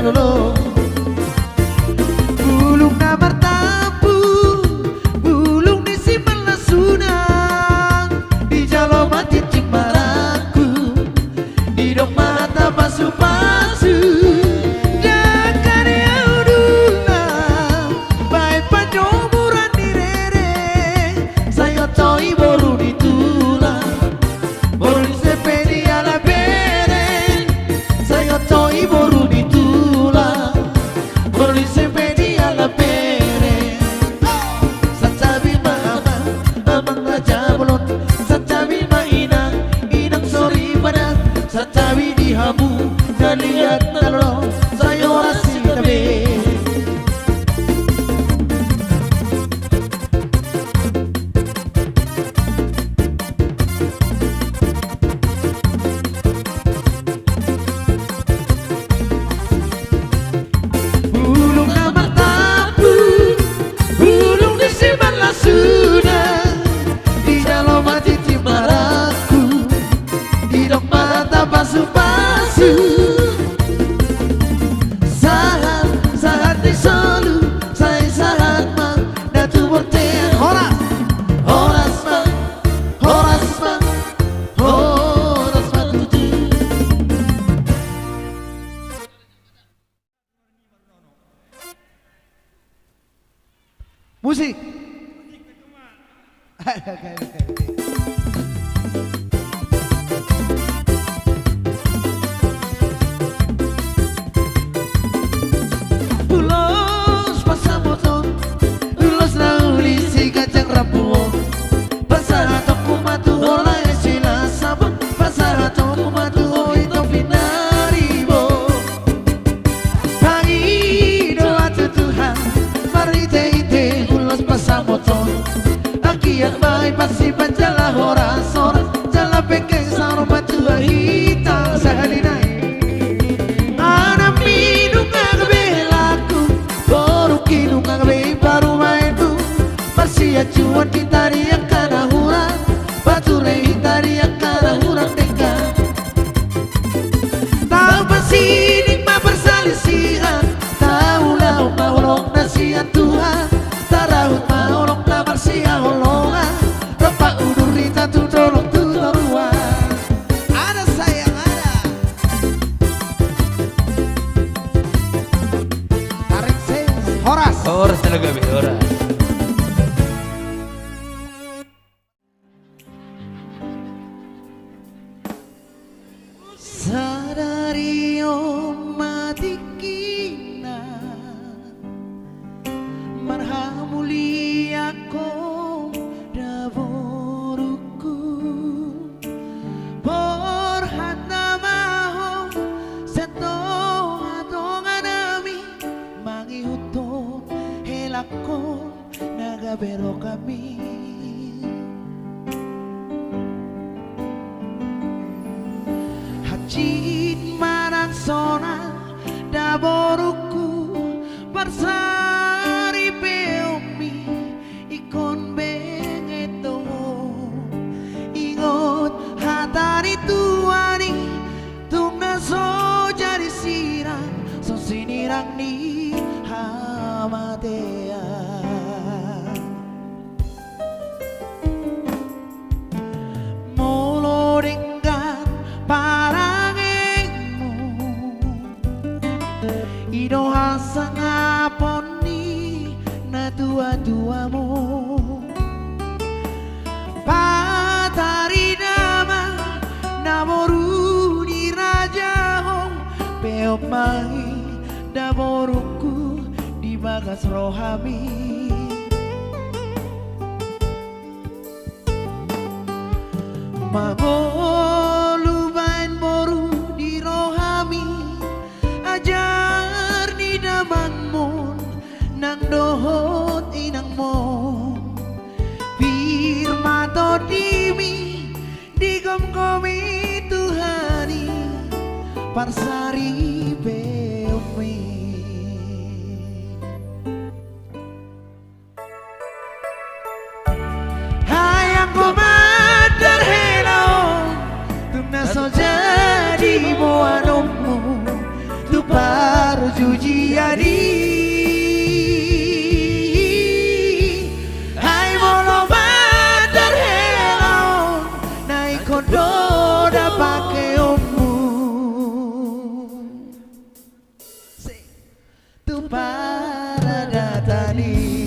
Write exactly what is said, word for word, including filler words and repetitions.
Lolo. Bulung na martampu, bulung ni simanlasuna, dijalo ma tintin marangkup, didok ma hata pasupasu. Dangka ni ahu dula, baen panjomuran ni rere, sai oto i boru ni tulang. Boru ni sempe dialap bere, sai oto i boru ni tulang. Boru ni sempe dialap bere. Santabi ma amang, amang raja bolon. Santabi ma inang, inang soripada. Santabi di hamu na liat na lolo, sai horas hita be. Bulung na martampu, bulung ni simanlasuna, dijalo ma tintin marangkup, didok ma hata pasupasu. Sahat, sahat ni solu, sai sahat ma na tu bontean. Horas, horas ma, horas ma, horas ma tutu. Musik. Ulos pansamoton, ulos na uli siganjang rambu on. Pasahatonku ma tu ho lae silas saput, pasahatonku ma tu ho i topi na ribot. Pangidoan tu Tuhan, marhitehite ulos pansamoton. Anggiat ma i parsipang jala horas-horas, jala pengkeng saur matua hita sahali nai. Anakmi nunga gabe helangku, borungki nunga gabe parumaenku. Marsianjuan hita di angka na hurang, pature hita di angka na hurang denggan. Taon pansining ma parsalisihan, taulahon ma holong na sian Tuhan, tarahut ma holong na marsihaholongan, rap paudur hita tu dolok tu toruan. Ada sayang, ada. Tarik ses, horas. Horas, tenaga be, horas. Sadari on ma tingkina marhamuliangkon da borungku. Borhat nama ho sian tonga-tonga nami, mangihuthon helangkon na gabe rohami. Hansit ma nang sonang da borungku, parsaripeonmi ingkon benget do ho. Ingot hata ni Tuhan i, tung na so jadi sirang, songon sinirang ni hamatean. Molo denggan parangemu, i do hasangapon ni natua-tuamu. Patar i damang, na boru ni raja ho, peop ma i da borungku di bagas rohami. Mangolu baen boru di rohami, ajar ni damangmon nang dohot inangmon. Pir ma tondimi, digomgomi Tuhan i parsaripeonmi. Hai anggo mandar hela on, tung na so jadi boanonmu tu parjolo Tujiadi. Ai molo mandar hela on, na ingkon do dapakeonmu tu paradatan i.